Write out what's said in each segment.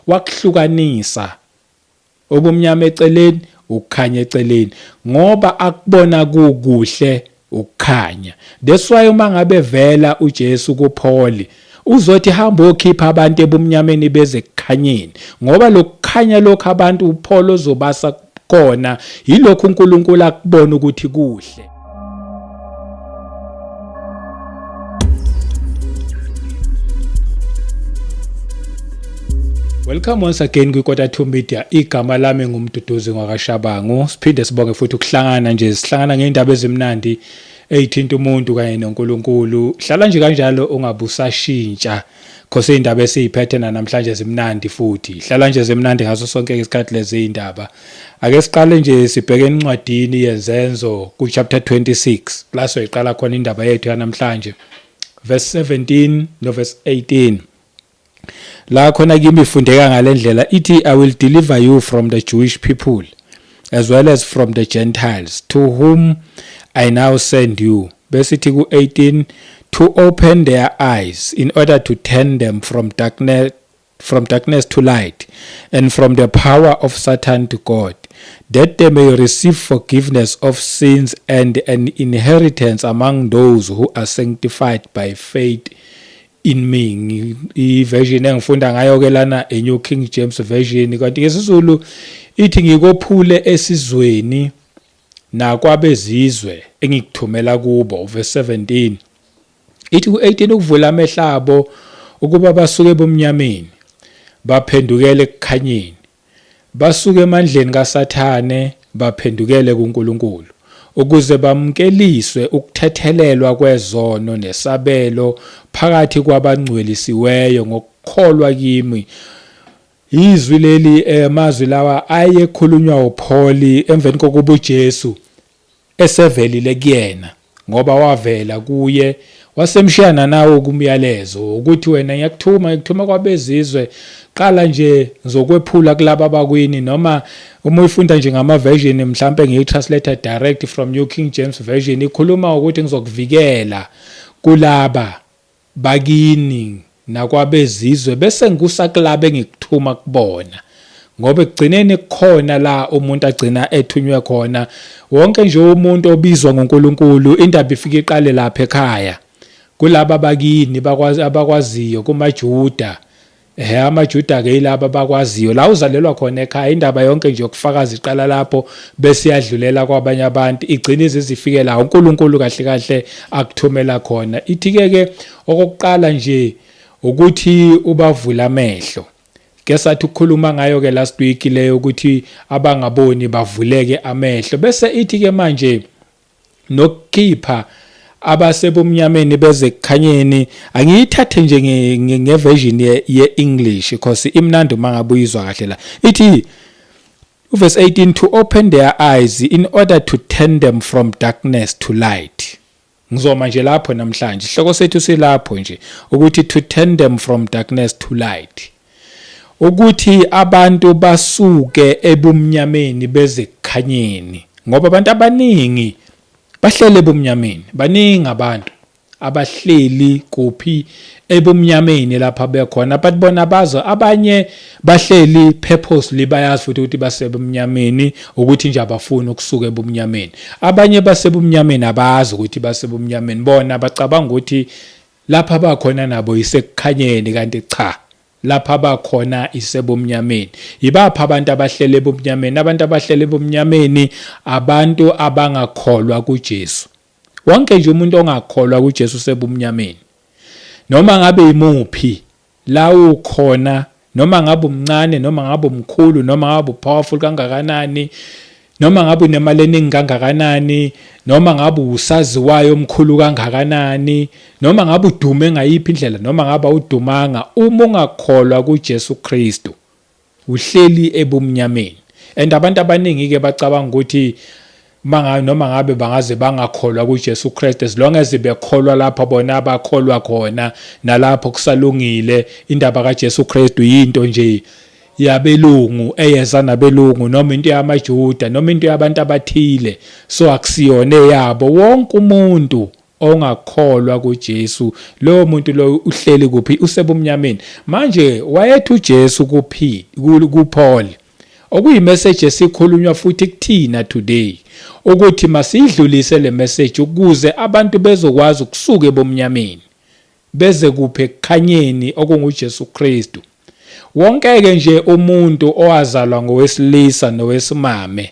Wakuhlukanisa ubumnyama eceleni, ukukhanya eceleni, ngoba akubona kukuhle ukukhanya. That's why uma ngabe vela uJesu kuPaul uzothi hamba okhipha abantu ebumnyameni beze kukhanyeni, ngoba lokukhanya lokhu abantu uPaul ozobasa kona yilokhu uNkulunkulu akubona ukuthi kuhle. Welcome once again kwiKota 2 Media. Igama lami nguMduduzi ngwakaShabangu. Siphinde sibonge futhi ukuhlangana nje, sihlangana ngeindaba ezimnandi eyithinta umuntu kanye noNkulunkulu. Hlala nje kanjalo ungabusashintsha. Khosi indaba esiyiphethe namhlanje zimnandi futhi. Hlala nje zimnandi ngaso sonke isikhathi lezi indaba. Ake siqale nje sibheke encwadini yeZenzo ku chapter 26. La soyiqala khona indaba yethu yanamhlanje. Verse 17 no verse 18. La khona kimi ifundeka ngalendlela ithi, I will deliver you from the Jewish people as well as from the Gentiles to whom I now send you. Bese ithi ku-18, to open their eyes in order to turn them from darkness to light and from the power of Satan to God, that they may receive forgiveness of sins and an inheritance among those who are sanctified by faith in me. I-version engifunda ngayo ke lana, a New King James Version, kanti ngesiZulu ithi, ngikophule esizweni nakwabezizwe engikuthumela kubo. Verse 17 ithi ku-18, ukuvula amehlo abo ukuba basuke ebumnyameni baphendukele ekukhanyeni, basuke emandleni kaSathane baphendukele kuNkulunkulu, ukuze bamukeliswe ukuthethelelwa kwezono nesabelo phakathi kwabangcwelisiweyo ngokukholwa kimi. Izwi leli, amazwi lawa ayekhulunywa uPaul emveni kokuba uJesu esevelile kuyena, ngoba wavela kuye wasemshiyana nawo kumyalezo ukuthi, wena ngiyakuthuma, ngikuthuma kwabezizwe, qala nje ngizokwephula kulaba abakwini. Noma uma uyifunda nje ngama version, mhlambe ngiyi-translator direct from New King James Version, ikhuluma ukuthi ngizokuvikela kulaba bakini nakwabezizwe, bese ngikusa kulaba engikuthuma kubona, ngoba ekugcineni kukhona la umuntu agcina ethunywe khona. Wonke nje umuntu obizwa ngoNkulunkulu, indaba ifike iqale lapha ekhaya kulaba bakini, bakwazi abakwaziyo, kumaJuda. AmaJuda ke yilaba abakwaziyo la uzalelwa khona ekhaya. Indaba yonke nje yokufakaza iqala lapho, bese iyadlulela kwabanye abantu, igcina ize izifike la uNkulunkulu kahle kahle akuthumela khona. Ithi ke ke okokuqala nje ukuthi ubavula amehlo. Ke sathi ukukhuluma ngayo ke last week leyo, ukuthi abangaboni bavuleke amehlo. Bese ithi ke manje nokukhipha abasebumnyameni beze kukhanyeni. Angiyithathe nje ngeversion ye-English because imnandi uma ngabe uyizwa kahle la. Ithi uverse 18, to open their eyes in order to turn them from darkness to light. Ngizoma nje lapho namhlanje, isihloko sethu silapho nje, ukuthi to turn them from darkness to light, ukuthi abantu basuke ebumnyameni beze kukhanyeni, ngoba abantu abaningi bahlele ebumnyameni. Baningi abantu abahleli kuphi? Ebumnyameni lapha bekhona, but bona bazo abanye bahleli purposely, bayazi futhi ukuthi basebumnyameni, ukuthi nje abafuni ukusuka ebumnyameni. Abanye basebumnyameni abazi ukuthi basebumnyameni, bona bacabanga ukuthi lapha bakhona nabo isekukhanyeni, kanti cha, lapha bakhona isebumnyameni. Yibapha abantu abahlele ebumnyameni? Abantu abahlele ebumnyameni abantu abangakholwa kuJesu. Wonke nje umuntu ongakholwa kuJesu usebumnyameni, noma ngabe imuphi la ukhona, noma ngabe umncane, noma ngabe umkhulu, noma ngabe upowerful kangakanani, noma ngabe unemali eningi kangakanani, noma ngabe usaziwayo omkhulu kangakanani, noma ngabe udume ngayiphi indlela, noma ngabe awudumanga, uma ungakholwa kuJesu Kristu uhleli ebumnyameni. And abantu abaningi ke bacabanga ukuthi manga noma ngabe bangaze bangakholwa kuJesu Kristu, as long as bekholwa lapha bona abakholwa khona, nalapho kusalungile. Indaba kaJesu Kristu yinto nje yabelungu eyeza nabelungu, noma into yamaJuda, noma into yabantu abathile, so akusiyona eyabo wonke umuntu. Ongakholwa kuJesu, lowo muntu loyo uhleli kuphi? Usebumnyameni. Manje wayethi uJesu kuphi kuPaul, okuyimessage esikhulunywa futhi kuthina today, ukuthi masiyidlulise le message ukuze abantu bezokwazi ukusuka ebumnyameni beze kuphi? Ekukhanyeni okunguJesu Kristu. Wonke-ke nje umuntu owazalwa ngowesilisa nowesimame,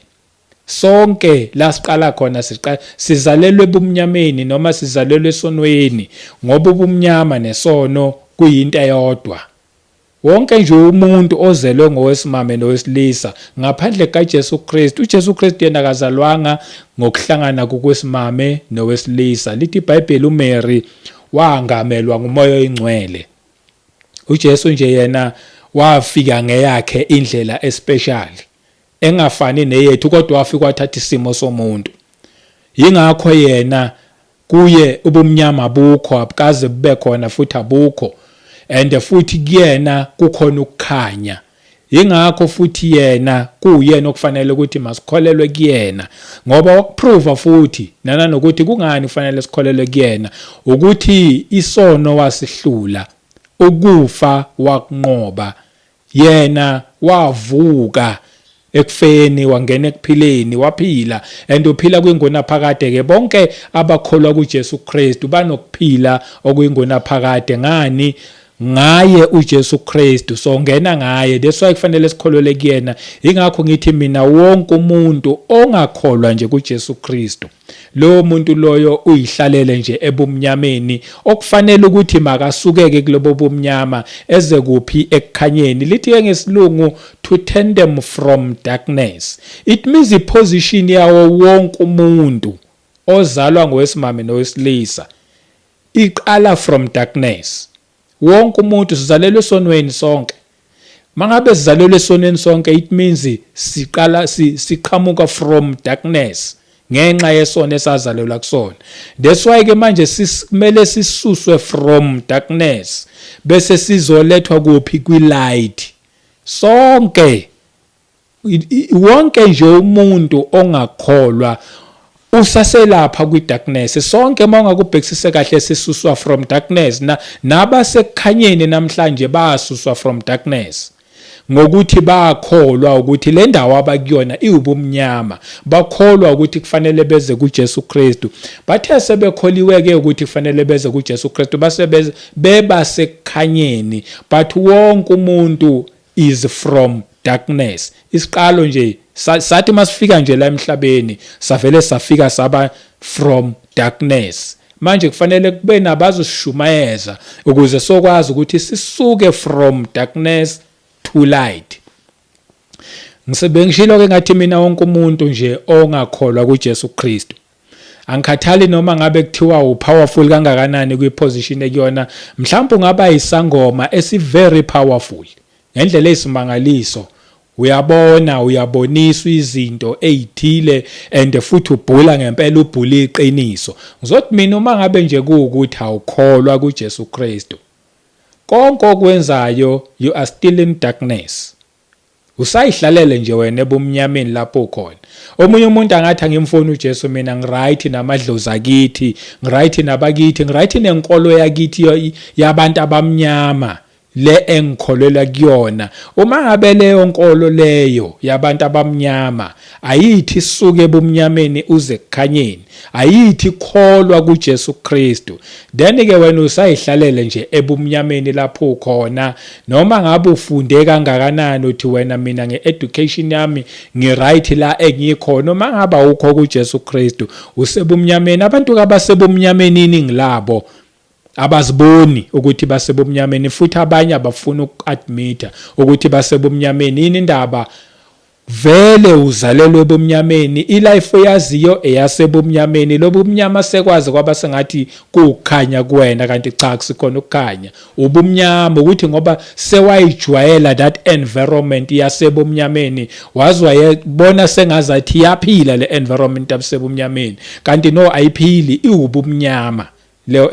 sonke la siqala khona, siqala sizalelwe ebumnyameni noma sizalelwe esonweni, ngoba ubumnyama nesono kuyinto eyodwa. Wonke nje umuntu ozelwe ngowesimame nowesilisa ngaphandle kaJesu Kristu, uJesu Kristu yena akazalwanga ngokuhlangana kokwesimame nowesilisa. Lithi iBhayibheli uMary wangamelwa nguMoya oyiNgcwele. UJesu nje yena wafika ngeyakhe indlela especial engafani neyethu, kodwa wafika wathatha isimo somuntu. Yingakho yena kuye ubumnyama bukho, abukaze bube khona futhi abukho, and futhi kuyena kukhona ukukhanya. Yingakho futhi yena kuwuyena okufanele ukuthi masikholelwe kuyena, ngoba wakuprova futhi nanokuthi kungani kufanele sikholelwe kuyena, ukuthi isono wasihlula, ukufa wakunqoba. Yena wavuka ekufeni wangena ekuphileni, waphila and uphila kwingunaphakade ke. Bonke abakholwa kuJesu Kristu banokuphila okuyingunaphakade. Ngani? Ngaye uJesu Kristu. So ngena ngaye, that's why kufanele sikholwele kuyena. Ingakho ngithi mina wonke umuntu ongakholwa nje kuJesu Kristu, lowo muntu loyo uyihlalele nje ebumnyameni, okufanele ukuthi makasukeke kulobo bumnyama eze kuphi? Ekukhanyeni. Lithi ke ngesilungu, "To turn them from darkness." It means iposition yawo wonke umuntu ozalwa ngowesimame nowesilisa iqala from darkness. Wonke umuntu sizalelwe esonweni sonke. Mangabe sizalelwe esonweni sonke, it means siqala siqhamuka from darkness ngenxa yesono esazalelwa kusona. That's why ke manje kumele sisuswe from darkness bese sizolethwa kuphi? Kwi-light. Sonke, wonke nje umuntu ongakholwa usaselapha kwi-darkness. Sonke, uma ungakubhekisise kahle, sisuswa from darkness. Na nabasekukhanyeni namhlanje basuswa from darkness ngokuthi bakholwa ukuthi le ndawo abakuyona iwubumnyama, bakholwa ukuthi kufanele beze kuJesu Kristu. Bathe sebekholiwe ke ukuthi kufanele beze kuJesu Kristu, base beba sekukhanyeni. But wonke umuntu is from darkness. Isiqalo nje sathi masifika nje la emhlabeni, savele safika saba from darkness. Manje kufanele kube nabazosishumayeza ukuze sokwazi ukuthi sisuke from darkness to light. Ngisebengishilo ke, ngathi mina wonke umuntu nje ongakholwa kuJesu Kristu, angikhathali noma ngabe kuthiwa upowerful kangakanani kwiposition ekuyona, mhlawumbe ungaba isangoma esi very powerful ngendlela eyisimangaliso, uyabona, uyaboniswa izinto ezithile and futhi ubhula ngempela, ubhula iqiniso, ngizothi mina uma ngabe nje kuwukuthi awukholwa kuJesu Kristu, konke okwenzayo, you are still in darkness. Usayihlalele nje wena ebumnyameni lapho ukhona. Omunye umuntu angathi, "Angimfuni uJesu mina, ngiright namadlozi akithi, ngiright nabakithi, ngiright nenkolo yakithi yabantu abamnyama le engikholelwa kuyona." Uma ngabe leyo nkolo leyo yabantu abamnyama ayithi suke ebumnyameni uze kukhanyeni, ayithi kholwa kuJesu Kristu, then ke wena usayihlalele nje ebumnyameni lapho ukhona. Noma ngabe ufunde kangakanani, uthi wena, "Mina ngeeducation yami ngiright la engikhona," uma ngabe awukho kuJesu Kristu, usebumnyameni. Abantu kabasebumnyameni iningi labo abaziboni ukuthi basebumnyameni, futhi abanye abafuna uku-admit ukuthi basebumnyameni. Yini indaba? Vele uzalelwe ebumnyameni, ilife oyaziyo eyasebumnyameni. Lobumnyama sekwazi kwaba sengathi kukhanya kuwena, kanti cha, kusikhona ukukhanya, ubumnyama. Ukuthi ngoba sewayijwayela that environment yasebumnyameni, waze wayebona sengazathi iyaphila le environment yasebumnyameni, kanti no, ayiphili, iwubumnyama leyo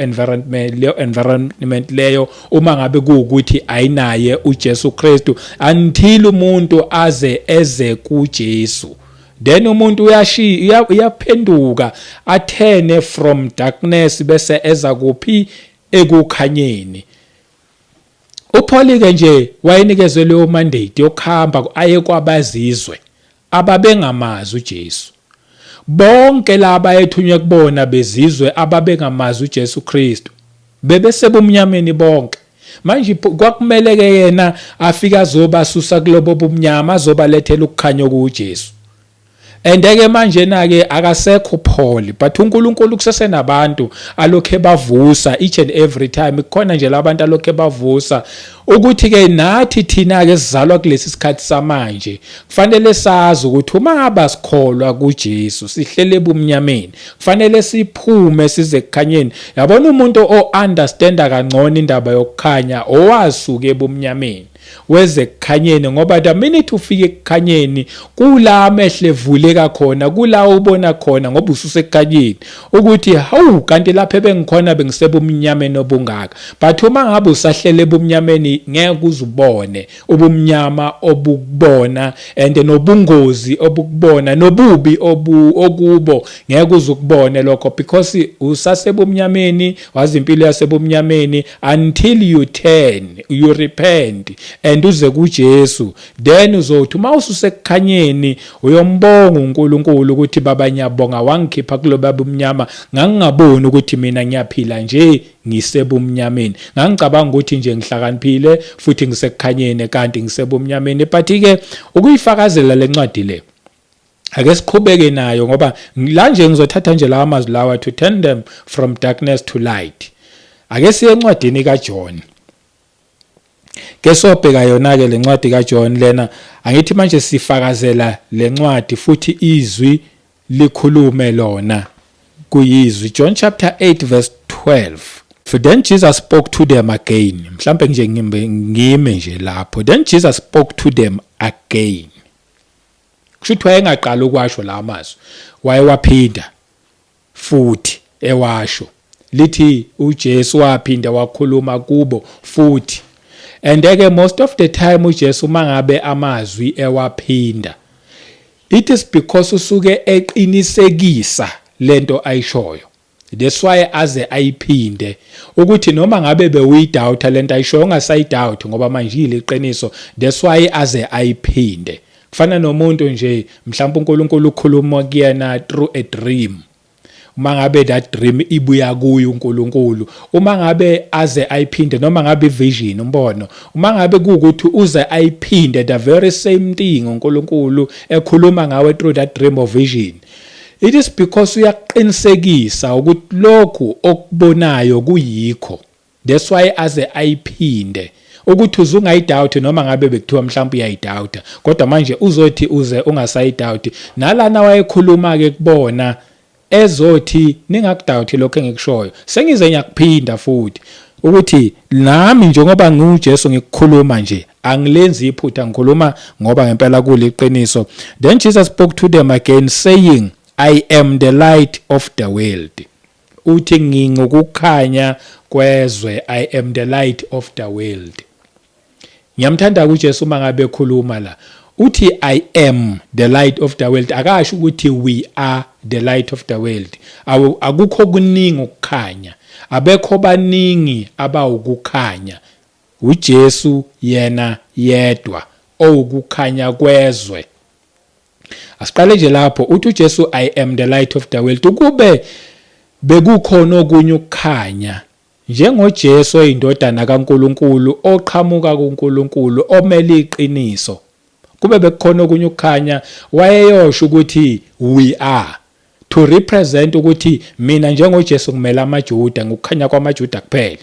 environment leyo uma ngabe kuwukuthi ayinaye uJesu Kristu. Until umuntu aze eze kuJesu, Then umuntu uyashiya, uyaphenduka, a-turn from darkness bese eza kuphi? Ekukhanyeni. UPaul ke nje wayenikezwe leyo mandate yokuhamba aye kwabazizwe ababengamazi uJesu. Bonke laba ethunywe kubona bezizwe ababengamazi uJesu Kristu bebesebumnyameni bonke. Manje kwakumele ke yena afike azobasusa kulobo bumnyama, azobalethela ukukhanya kuJesu. And-ke manje na-ke akasekho Paul, but uNkulunkulu kusesenabantu alokhe bavusa each and every time. Kukhona nje labantu alokhe bavusa ukuthi-ke nathi thina-ke sizalwa kulesi sikhathi samanje, kufanele sazi ukuthi uma ngaba sikholwa kuJesu sihlele ebumnyameni, kufanele siphume size ekukhanyeni. Yabona, umuntu o-understanda kangcono indaba yokukhanya owasuka ebumnyameni weze ekukhanyeni, ngoba the minute ufika ekukhanyeni kula amehlo evuleka khona, kula ubona khona ngoba ususekukhanyeni ukuthi hawu, kanti lapha ebengikhona bengisebumnyameni obungaka. But uma ngabe usahlele ebumnyameni, ngeke uzubone ubumnyama obukubona and nobungozi obukubona nobubi obu okubo, ngeke uzukubone lokho because usasebumnyameni, wazi impilo yasebumnyameni until you turn, you repent and uze kuJesu. Then uzothi uma ususekukhanyeni uyombonga uNkulunkulu ukuthi, "Baba, ngiyabonga, wangikhipha kuloba bumnyama. Ngangingaboni ukuthi mina ngiyaphila nje ngisebumnyameni. Ngangicabanga ukuthi nje ngihlakaniphile futhi ngisekukhanyeni, kanti ngisebumnyameni." But ke ukuyifakazela lencwadi le, ake siqhubeke nayo, ngoba la nje ngizothatha nje lawa mazwi lawa, to turn them from darkness to light. Ake siye encwadini kaJohn ke, sobheka yona ke lencwadi kaJohn lena. Angithi manje sifakazela lencwadi futhi izwi likhulume lona kuyizwi. John chapter 8 verse 12. For then Jesus spoke to them again. Mhlambe nje ngime nje lapho. Then Jesus spoke to them again. Kusho ukuthi wayengaqala ukwasho la mazwi, wayewaphinda futhi ewasho. Lithi uJesu waphinda wakhuluma kubo futhi. And ke most of the time uJesu mangabe amazwi ewaphinda, it is because usuke eqinisekisa lento ayishoyo. That's why aze ayiphinde, ukuthi noma ngabe bewuyidoubt lento ayishoyo, ungasayidoubt ngoba manje iliqiniso. That's why aze ayiphinde. Kufana nomuntu nje, mhlawumbe uNkulunkulu ukhuluma kuyena through a dream. Uma ngabe that dream ibuya kuye uNkulunkulu, uma ngabe aze ayiphinde, noma ngabe vision, umbono, uma ngabe kuukuthi uze ayiphinde the very same thing uNkulunkulu ekhuluma ngawe through that dream or vision, it is because uyaqinisekisa ukuthi lokhu okubonayo kuyikho. That's why aze ayiphinde, ukuthi uze ungayidoubt, noma ngabe bekuthiwa mhlawumbe uyayidoubt, kodwa manje uzothi uze ungasayidoubt. Nalana wayekhuluma ke kubona ezothi, "Ningakudoubt lokho engikushoyo, sengize ngiyakuphinda futhi ukuthi nami njengoba nginguJesu ngikukhuluma nje, angilenzi iphutha, ngikhuluma ngoba ngempela kuliqiniso." Then Jesus spoke to them again, saying, "I am the light of the world." Uthi, "Ngingukukhanya kwezwe." I am the light of the world. Ngiyamthanda uJesu uma ngabe ekhuluma la, uthi, "I am the light of the world." Akasho ukuthi we are the light of the world. Akukho kuningi ukukhanya, abekho baningi abawukukhanya. uJesu yena yedwa owukukhanya kwezwe. Asiqale nje lapho. Uthi uJesu, "I am the light of the world." Ukube bekukhona okunye ukukhanya njengoJesu oyindodana kaNkuluNkulu oqhamuka kuNkulunkulu omele iqiniso, kube bekukhona okunye ukukhanya, wayeyosho ukuthi we are to represent ukuthi mina njengoJesu ngimela amaJuda, ngokukhanya kwamaJuda kuphela,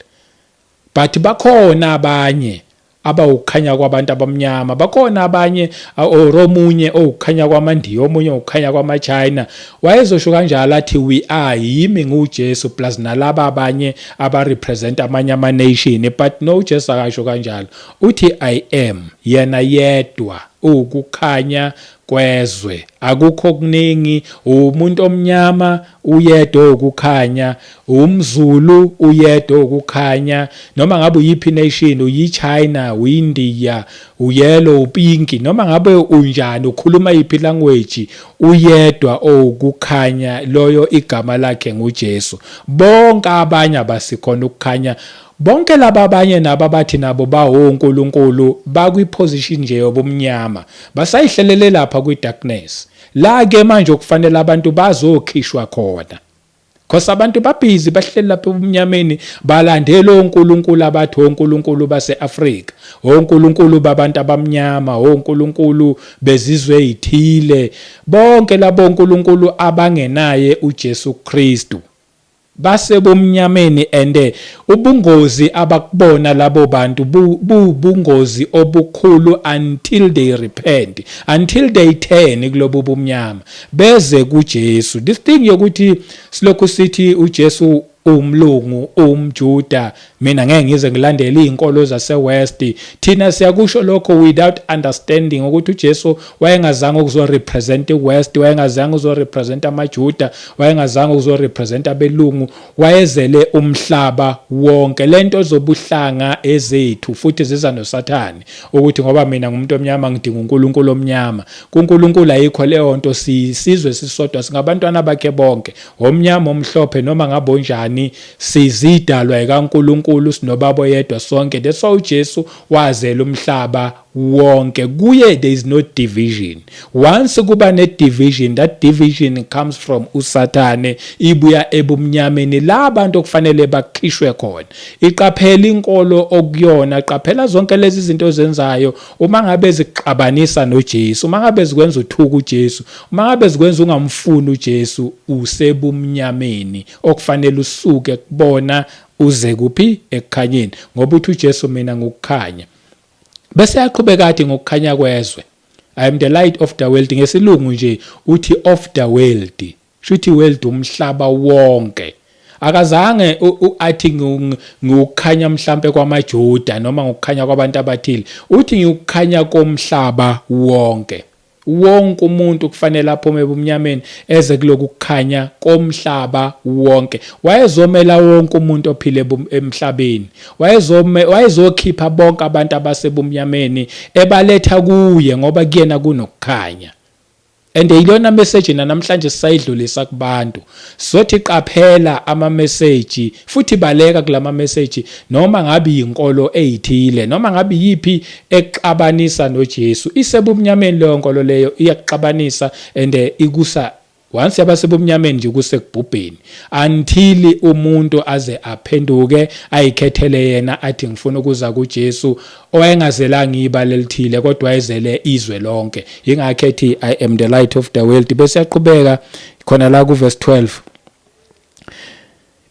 but bakhona abanye abawukukhanya kwabantu abamnyama, bakhona abanye or omunye owukukhanya kwamaNdiya, omunye owukukhanya kwamaChina. Wayezosho kanjalo athi we are, yimi nguJesu plus nalaba abanye abarepresent amanye ama-nation. But no, uJesu akasho kanjalo, uthi I am, yena yedwa. Uwukukhanya kwezwe. Akukho okuningi, umuntu omnyama uyedwa ukukhanya, umZulu uyedwa ukukhanya, noma ngabe uyiphi nation, uyiChina, uyiNdiya, uyellow, upinki, noma ngabe unjani, ukhuluma yiphi language, uyedwa owukukhanya, loyo igama lakhe nguJesu. Bonke abanye abasikhona ukukhanya. Bonke laba abanye nabo abathi nabo bawonkulunkulu bakwi-position nje yobumnyama, basayihlelele lapha kwi-darkness. La ke manje okufanele abantu bazokhishwa khona. Cause abantu babhizi bahleli lapha ebumnyameni balandela onkulunkulu abathi onkulunkulu base-Afrika, onkulunkulu babantu abamnyama, onkulunkulu bezizwe ezithile, bonke labo onkulunkulu abangenaye uJesu Kristu. Basebumnyameni and ubungozi abakubona labo bantu bubungozi obukhulu until they repent, until they turn kulobu bumnyama beze kuJesu. This thing yokuthi silokhu sithi uJesu umlungu, umjuda, mina ngeke ngize ngilandele izinkolo zase-West. Thina siyakusho lokho without understanding ukuthi uJesu wayengazange ukuzo-represent i-West, wayengazange ukuzo-represent amaJuda, wayengazange ukuzo-represent abelungu, wayezele umhlaba wonke. Lento zobuhlanga ezethu futhi ziza noSathane ukuthi ngoba mina ngumuntu omnyama ngidinga uNkulunkulu omnyama. KuNkulunkulu ayikho leyo nto, sisizwe sisodwa, singabantwana bakhe bonke, omnyama, omhlophe, noma ngabe onjani, sizidalwa ekaNkulunkulu, sinobaba oyedwa sonke. That's why uJesu wazela umhlaba wonke. Kuye there is no division. Once kuba ne division, that division comes from uSathane, ibuya ebumnyameni la abantu okufanele bakhishwe khona. Iqaphela inkolo okuyona, qaphela zonke lezi zinto ozenzayo. Uma ngabe zixabanisa noJesu, uma ngabe zikwenza uthuka uJesu, uma ngabe zikwenza ungamfuni uJesu, usebumnyameni okufanele usuke kubona uze kuphi? Ekukhanyeni. Ngoba uthi uJesu, mina ngukukhanya. Bese yaqhubeka athi ngokukhanya kwezwe, I am the light of the world. Ngesilungu nje uthi of the world, shuthi world umhlaba wonke. Akazange athi ngiwukukhanya mhlambe kwamaJuda noma ngokukhanya kwabantu abathile, uthi ngiwukukhanya komhlaba wonke. Wonke umuntu kufanele aphume ebumnyameni eze kuloku kukhanya komhlaba wonke. Wayezomela wonke umuntu ophile emhlabeni, wayezokhipha bonke abantu abasebumnyameni ebaletha kuye, ngoba kuyena kunokukhanya. And iyona message namhlanje sisayidlulisa kubantu, sothi qaphela ama message futhi baleka kulama message, noma ngabe inkolo ezithile, noma ngabe yipi exabanisa noJesu, isebumnyameni leyo nkolo leyo, iyakuxabanisa and ikusa once yabasebumnyameni nje kusekubhubheni until umuntu aze aphenduke, ayikhethele yena, athi ngifuna ukuza kuJesu owayengazelanga ibala elithile kodwa wayezele izwe lonke. Ingakho ethi I am the light of the world. Bese yaqhubeka khona la ku verse 12,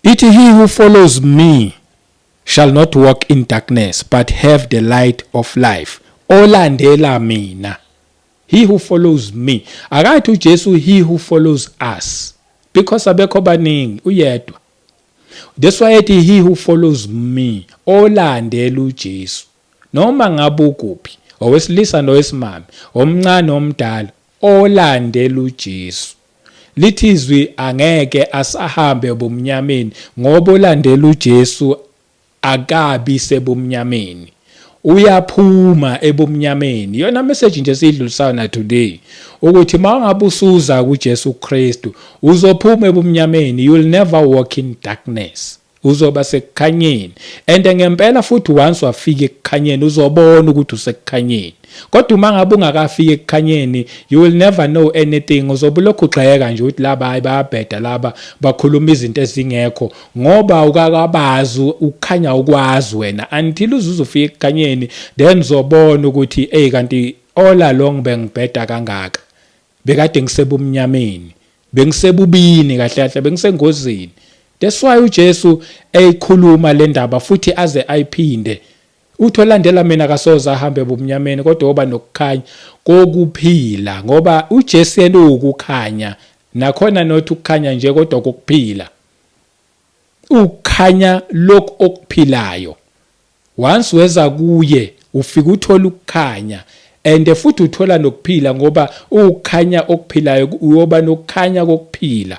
ithi he who follows me shall not walk in darkness but have the light of life. Olandela mina, he who follows me. Akathi uJesu he who follows us, because abekho baningi, uyedwa. That's why ethi he who follows me. Olandela uJesu, noma ngabe ukuphi, owesilisa nowesimame, omncane omdala, olandela uJesu, lithi izwi angeke asahambe ebumnyameni, ngoba olandela uJesu akabi sebumnyameni, uyaphuma ebumnyameni. Iyona message nje esiyidlulisayo na today, ukuthi mawungabe usuza kuJesu Kristu uzophuma ebumnyameni. You will never walk in darkness, uzoba sekukhanyeni. And ngempela futhi once wafika ekukhanyeni uzobona ukuthi usekukhanyeni, kodwa uma ngabe ungakafiki ekukhanyeni you will never know anything. Uzobe ulokhu ugxeka nje ukuthi laba hayi bayabheda, laba bakhuluma izinto ezingekho, ngoba ukakabazi ukukhanya, ukwazi wena until uze ufike ekukhanyeni, then uzobona ukuthi hey, kanti all along bengibheda kangaka, bekade ngisebumnyameni, bengisebubini, kahle kahle bengisengozini. That's why uJesu eyikhuluma le ndaba futhi aze ayiphinde, uthi olandela mina kasoze ahambe ebumnyameni kodwa oba nokukhanya kokuphila, ngoba uJesu yena uwukukhanya nakhona, not ukukhanya nje kodwa kokuphila, ukukhanya lokhu okuphilayo. Once weza kuye ufika uthola ukukhanya. And futhi uthola nokuphila, ngoba ukukhanya okuphilayo, uyoba nokukhanya kokuphila.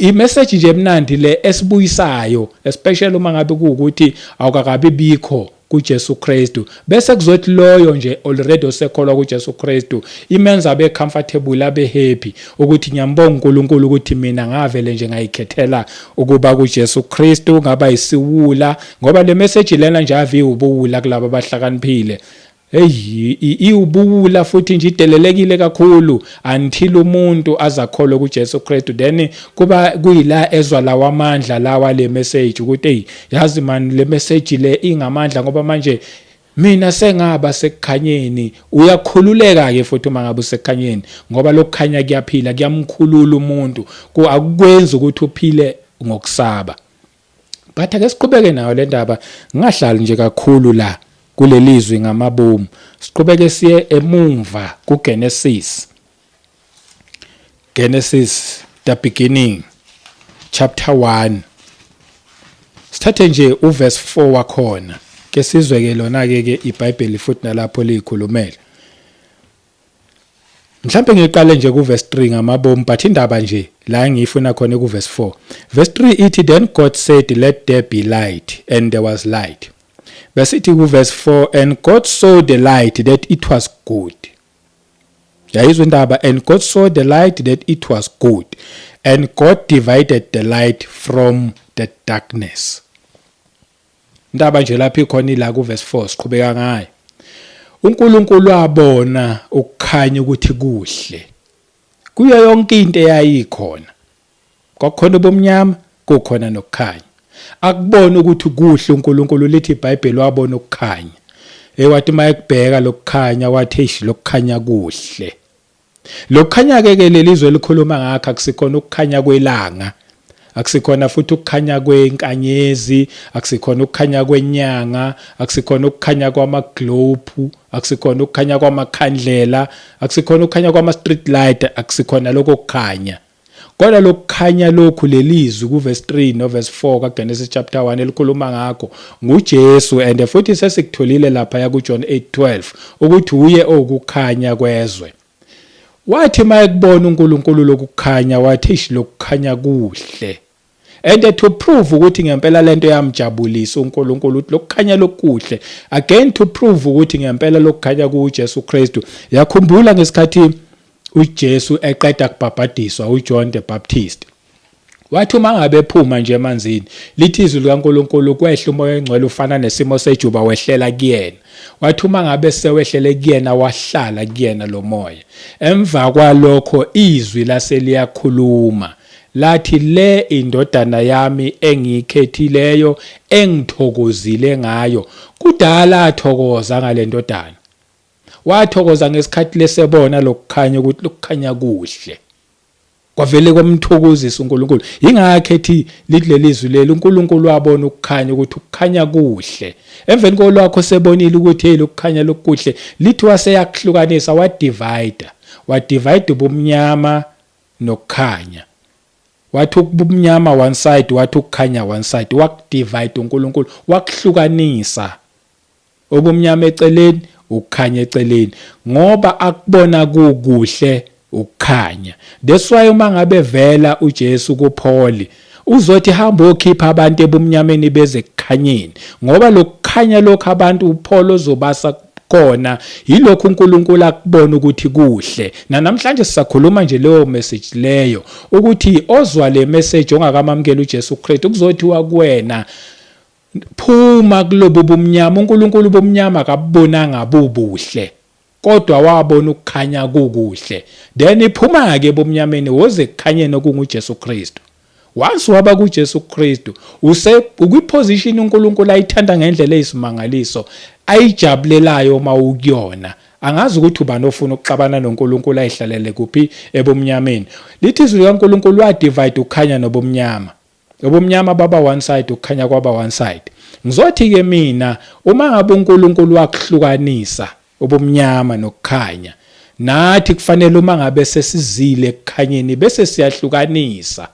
I-message nje emnandi le esibuyisayo, especially uma ngabe kuwukuthi awukakabi bikho kuJesu Kristu. Bese kuzothi loyo nje already osekholwa kuJesu Kristu, imenza abe comfortable, abe happy ukuthi ngiyambonga uNkulunkulu ukuthi mina ngavele nje ngayikhethela ukuba kuJesu Kristu, ngaba isiwula, ngoba le message lena nje ave iwubuwula kulabo abahlakaniphile. Hey, iwubuwula futhi nje idelelekile kakhulu until umuntu azakholwe kuJesu Kristu, then kuba kuyila ezwa lawa amandla lawa le message, ukuthi hey, yazi man, le message le ingamandla, ngoba manje mina sengaba sekukhanyeni. Uyakhululeka ke futhi uma ngabe usekukhanyeni, ngoba lokukhanya kuyaphila, kuyamkhulula umuntu, akukwenzi ukuthi uphile ngokusaba. But ake siqhubeke nayo le ndaba, ngingahlali nje kakhulu la kulelizwi ngamabomu. Siqhubeke siye emumva kuGenesis, Genesis the beginning, chapter 1. Sithathe nje uverse 4 wakhona, ke sizwe ke lona ke ke iBhayibheli futhi nalapho liyikhulumela. Mhlambe ngiqale nje kuverse 3 ngamabomu, but indaba nje la ngiyifuna khona kuverse 4. Verse 3 ithi, "Then God said, let there be light, and there was light." Bese ithi kuverse 4, "And God saw the light that it was good." Yayizwa indaba? "And God saw the light that it was good, and God divided the light from the darkness." Indaba nje lapho ikhona ila kuverse 4, siqhubeka ngayo. UNkulunkulu wabona ukukhanya ukuthi kuhle. Kuyo yonke into eyayikhona, kwakukhona ubumnyama, kukhona nokukhanya. Akubona ukuthi kuhle uNkulunkulu. Lithi iBhayibheli wabona ukukhanya. Ewathi mayekubheka lokukhanya, wathi, "Eish, lokukhanya kuhle." Lokukhanya ke ke lelizwe likhuluma ngakho akusikhona ukukhanya kwelanga, akusikhona futhi ukukhanya kwenkanyezi, akusikhona ukukhanya kwenyanga, akusikhona ukukhanya kwamaglobe, akusikhona ukukhanya kwamakhandlela, akusikhona ukukhanya kwama street light, akusikhona lokho kukhanya. Kodwa lokukhanya lokhu lelizwi kuverse 3 no verse 4 kaGenesis chapter 1 elikhuluma ngakho nguJesu, and futhi sesikutholile lapha ya kuJohn 8:12 ukuthi uye owukukhanya kwezwe. Wathi mayekubona uNkulunkulu lokukhanya, wathi, "Ish, lokukhanya kuhle." And to prove ukuthi ngempela lento yamjabulisa uNkulunkulu ukuthi lokukhanya lokuhle, again to prove ukuthi ngempela lokukhanya kuJesu Kristu, yakhumbula ngesikhathi uJesu eqeda kubhabhadiswa uJohn the Baptist, wathi uma ngabe ephuma nje emanzini, lithi izwi likaNkulunkulu kwehla umoya ongcwele ufana nesimo sejuba, wehlela kuyena. Wathi uma ngabe sewehlele kuyena, wahlala kuyena lo moya. Emva kwalokho izwi laseliyakhuluma, lathi, "Le indodana yami engiyikhethileyo, engithokozile ngayo." Kudala athokoza ngale ndodana, wathokoza ngesikhathi lesebona lokukhanya ukuthi lokukhanya kuhle, kwavele kwamthokozisa uNkulunkulu. Ingakho ethi lithi lelizwi leli, uNkulunkulu wabona ukukhanya ukuthi ukukhanya kuhle. Emveni kolwakho sebonile ukuthi hey, lokukhanya lokuhle, lithi waseyakuhlukanisa, wadivide, wadivide ubumnyama nokukhanya. Wathi ubumnyama one side, wathi ukukhanya one side, wakudivide uNkulunkulu, wakuhlukanisa, ubumnyama eceleni, ukukhanya eceleni, ngoba akubona kukuhle ukukhanya. That's why uma ngabe vela uJesu kuPaul, uzothi, "Hamba okhipha abantu ebumnyameni beze kukhanyeni," ngoba lokukhanya lokho abantu uPaul ozobasa khona yilokhu uNkulunkulu akubona ukuthi kuhle. Namhlanje sisakhuluma nje leyo message leyo, ukuthi ozwa le message ongakamamukela uJesu Kristu, kuzothiwa kuwena, "Phuma kulobu bumnyama." uNkulunkulu bomnyama akabonanga bubuhle, kodwa wabona ukukhanya kukuhle. Then iphuma ke ebumnyameni, woze kukhanyeni okunguJesu Kristu. Once waba kuJesu Kristu, use ukwiposition uNkulunkulu ayithanda ngendlela eyisimangaliso, ayijabulelayo uma ukuyona. Angazi ukuthi ubani ofuna ukuxabana noNkulunkulu, ayihlalele kuphi ebumnyameni. Lithi izwi likaNkulunkulu wadivide ukukhanya nobumnyama, ubumnyama baba one side, ukukhanya kwaba one side. Ngizothi ke mina, uma ngabe uNkulunkulu wakuhlukanisa ubumnyama nokukhanya, nathi kufanele uma ngabe sesizile ekukhanyeni bese siyahlukanisa.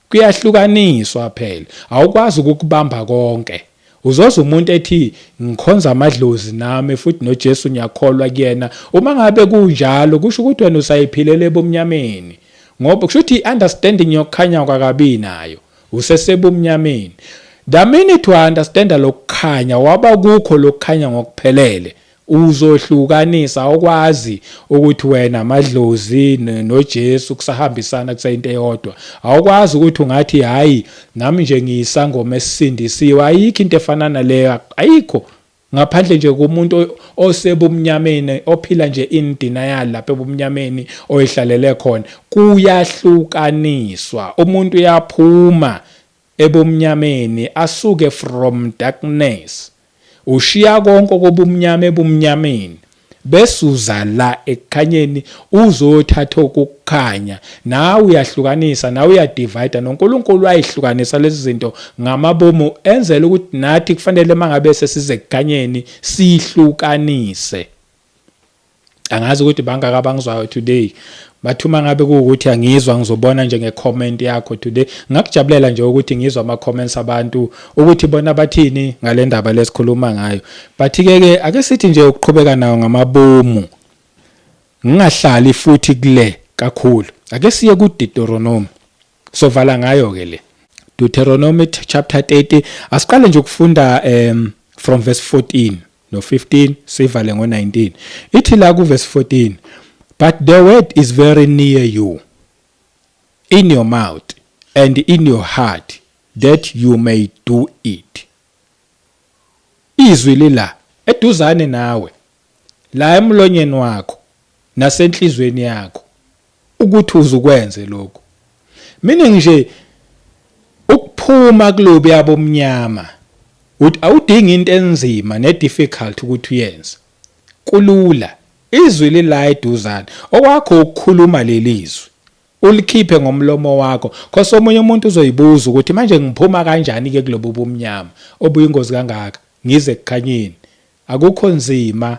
Kuyahlukaniswa phela, awukwazi ukukubamba konke. Uzoza umuntu ethi ngikhonza amadlozi nami futhi noJesu ngiyakholwa kuyena. Uma ngabe kunjalo kusho ukuthi wena usayiphilele ebumnyameni. Ngoba kusho ukuthi i-understanding yokukhanya kwakabi nayo. Usesebumnyameni. The minute wa understand lokukhanya waba kukho lokukhanya ngokuphelele uzohlukanisa awukwazi ukuthi wena amadlozi noJesu kusahambisana kuseyinto eyodwa awukwazi ukuthi ungathi hayi nami nje ngiyisangoma esisindisiwe ayikho into efana naleyo ayikho ngaphandle nje komuntu osebumnyameni ophila nje in denial lapha ebumnyameni oyihlalele khona kuyahlukaniswa umuntu uyaphuma ebumnyameni asuke from darkness ushiya konke okobumnyama ebumnyameni bese uza la ekukhanyeni uzothatha ukukhanya nawe uyahlukanisa nawe uyadivide noNkulunkulu wayihlukanisa lezi zinto ngamabomu enzela ukuthi nathi kufanele mangabe sesize ekukhanyeni sihlukanise. Angazi ukuthi bangaka abangizwayo today bathi uma ngabe kuwukuthi angizwa ngizobona nje ngecomment yakho today ngakujabulela nje ukuthi ngizwe ama comments abantu ukuthi bona bathini ngale ndaba lesikhuluma ngayo but ke ke ake sithi nje ukuqhubeka nawo ngamabomu ngingahlali futhi kule kakhulu ake siye ku Deuteronomy sovala ngayo ke le Deuteronomy chapter 30 asiqale nje ukufunda from verse 14 no 15 sivale ngo 19 ithi la ku verse 14 but the word is very near you in your mouth and in your heart that you may do it izwi lila eduzane nawe la emlonyeni wakho nasenhlizweni yakho ukuthi uzukwenze lokho meaning nje ukuphuma kulobi abomnyama uthi awudingi into enzima ne difficult ukuthi uyenze kulula izwi lila eduzane okwakho ukukhuluma lelizwi ulikhiphe ngomlomo wakho cause omunye umuntu uzoyibuza ukuthi manje ngiphuma kanjani ke kulobu bumnyama obuyingozi kangaka ngize ekukhanyeni akukho nzima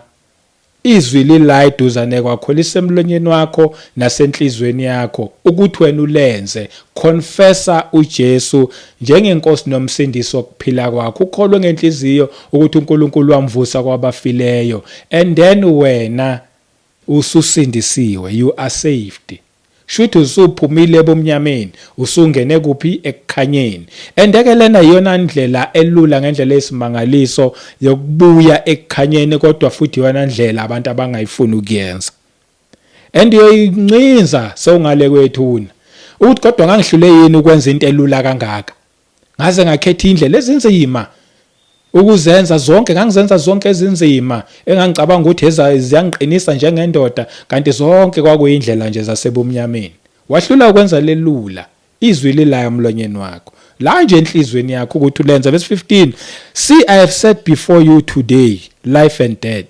Izwi lila eduzane kwakho lisemlonyeni wakho nasenhlizweni yakho ukuthi wena ulenze. Confessa uJesu njengeNkosi noMsindisi wokuphila kwakho. Ukholwe ngenhliziyo ukuthi uNkulunkulu wamvusa kwabafileyo. And then wena ususindisiwe. You are saved. Shuthi usuphumile ebumnyameni usungene kuphi ekukhanyeni. Endeke lena iyona ndlela elula ngendlela eyisimangaliso yokubuya ekukhanyeni kodwa futhi iyona ndlela abantu abangayifuni ukuyenza. And uyoyincinza sewungale kwethuna. Ukuthi kodwa ngangihlule yini ukwenza into elula kangaka. Ngaze ngakhetha indlela ezinzima ukuzenza zonke ngangizenza zonke ezinzima engangicabanga ukuthi ziyangiqinisa njengendoda kanti zonke kwakuyindlela nje zasebumnyameni wahlula ukwenza lelula izwi lilaya emlonyeni wakho la nje enhlizweni yakho ukuthi ulenze verse 15 see i have set before you today life and death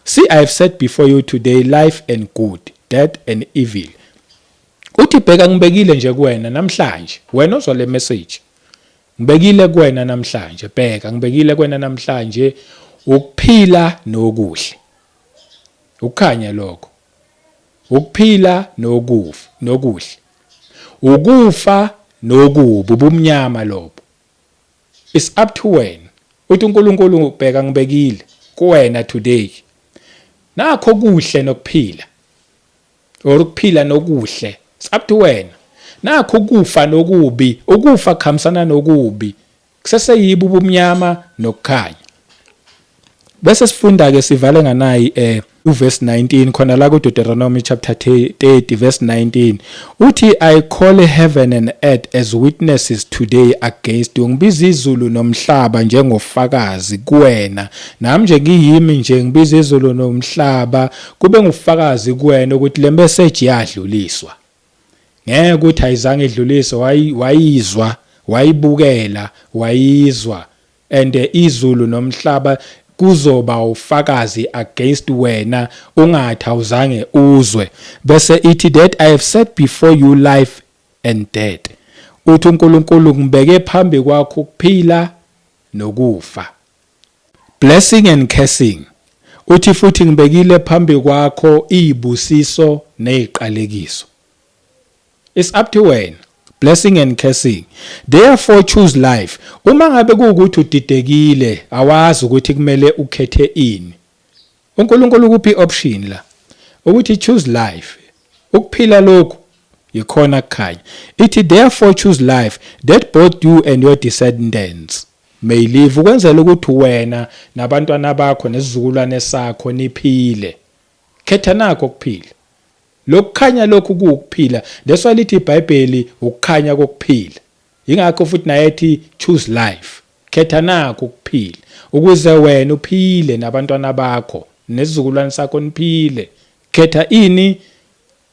see i have set before you today life and good death and evil uthi bheka ngibekile nje kuwena namhlanje wena ozwa le message ngibekile kuwena namhlanje bheka ngibekile kuwena namhlanje ukuphila nokuhle ukukhanya lokho ukuphila nokufa nokuhle ukufa nokubi ubumnyama lobo it's up to wena uthi uNkulunkulu bheka ngibekile kuwena today nakho kuhle nokuphila or ukuphila nokuhle it's up to wena nakho ukufa nokubi ukufa kuhambisana nokubi kuseseyibo ubumnyama nokukhanya bese sifunda ke sivale nganayi eh uverse 19 khona la ku Deuteronomy chapter 30 verse 19 uthi I call heaven and earth as witnesses today against you ngibiza izulu nomhlaba njengofakazi kuwena nami nje ngiyimi nje ngibiza izulu nomhlaba kube ngufakazi kuwena ukuthi le message yadluliswa ngeke ukuthi ayizange idluliswe wayizwa wayibukela wayizwa and izulu nomhlaba kuzoba ufakazi against wena ungathi awuzange uzwe bese ithi that I have set before you life and death uthi uNkulunkulu ngibeke phambi kwakho ukuphila nokufa blessing and cursing uthi futhi ngibekile phambi kwakho izibusiso neziqalekiso it's up to wena. Blessing and cursing. Therefore choose life. Uma ngabe kuwukuthi udidekile, awazi ukuthi kumele ukhethe ini. UNkulunkulu ukuphi option la? Ukuthi choose life. Ukuphila lokhu yikhona kukhanya. Ithi therefore choose life that both you and your descendants may live, ukwenzela ukuthi wena nabantwana bakho nesizukulwane sakho niphile. Khetha nakho ukuphila. Lokukhanya lokhu kuwukuphila. That's why lithi iBhayibheli ukukhanya kokuphila. Ingakho futhi naye ethi choose life. Khetha nakho ukuphila ukuze wena uphile nabantwana bakho nesizukulwane sakho niphile. Khetha ini?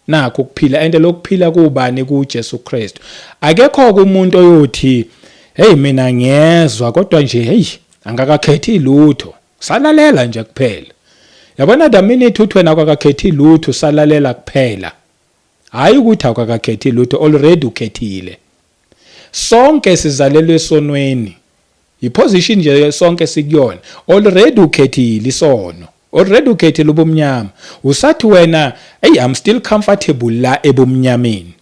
Nakho ukuphila. And lokuphila kubani? KuJesu Kristu. Akekho umuntu oyothi hey mina ngiyezwa kodwa nje hey angakakhethi lutho, salalela nje kuphela. Yabona, the minute uthi wena akakakhethi lutho, salalela kuphela, hayi ukuthi akakakhethi lutho, already ukhethile. Sonke sizalelwe esonweni, iposition nje sonke sikuyona. Already ukhethile isono, already ukhethile ubumnyama. Usathi wena hey, I'm still comfortable la ebumnyameni.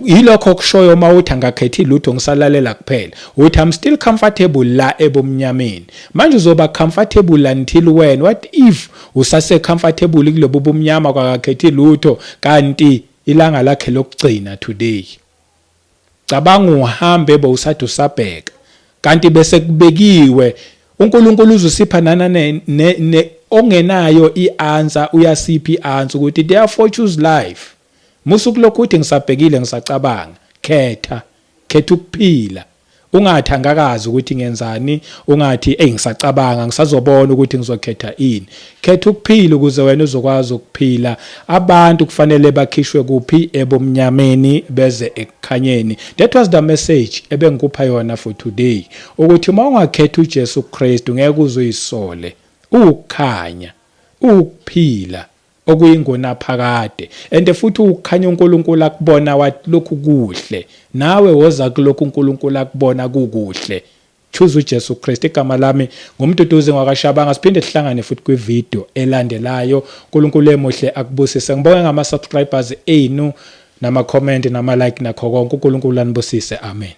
Yilokho okushoyo uma uthi angakhethi lutho, ngisalalela kuphela. Uthi I'm still comfortable la ebumnyameni. Manje uzoba comfortable until when? What if usase comfortable kulobu bumnyama, kwakakhethi lutho, kanti ilanga lakhe lokugcina today? Cabanga uhambe bo usathi usabheka, kanti bese kubekiwe. uNkulunkulu uzosipha nana ne ongenayo ianswer, uyasipha ianswer ukuthi therefore choose life. Musu kulokhu uthi ngisabhekile, ngisacabanga. Khetha, khetha ukuphila. Ungathi angakazi ukuthi ngenzani, ungathi hey ngisacabanga, ngisazobona ukuthi ngizokhetha ini. Khetha ukuphila ukuze wena uzokwazi ukuphila. Abantu kufanele bakhishwe kuphi? Ebumnyameni beze ekukhanyeni. That was the message ebengikupha yona for today, ukuthi uma ungakhetha uJesu Kristu ngeke uzoyisole. Ukukhanya, ukuphila okuyingonaphakade, and futhi ukukhanya uNkulunkulu akubona wathi lokhu kuhle. Nawe woza kulokhu uNkulunkulu akubona kukuhle. Choose uJesu Kristu. Igama lami nguMduduzi ngwakaShabanga. Siphinde sihlangane futhi kwivideo elandelayo. uNkulunkulu emuhle akubusise. Ngibonge ngama subscribers enu nama comment nama like nakho konke. uNkulunkulu anibusise. Amen.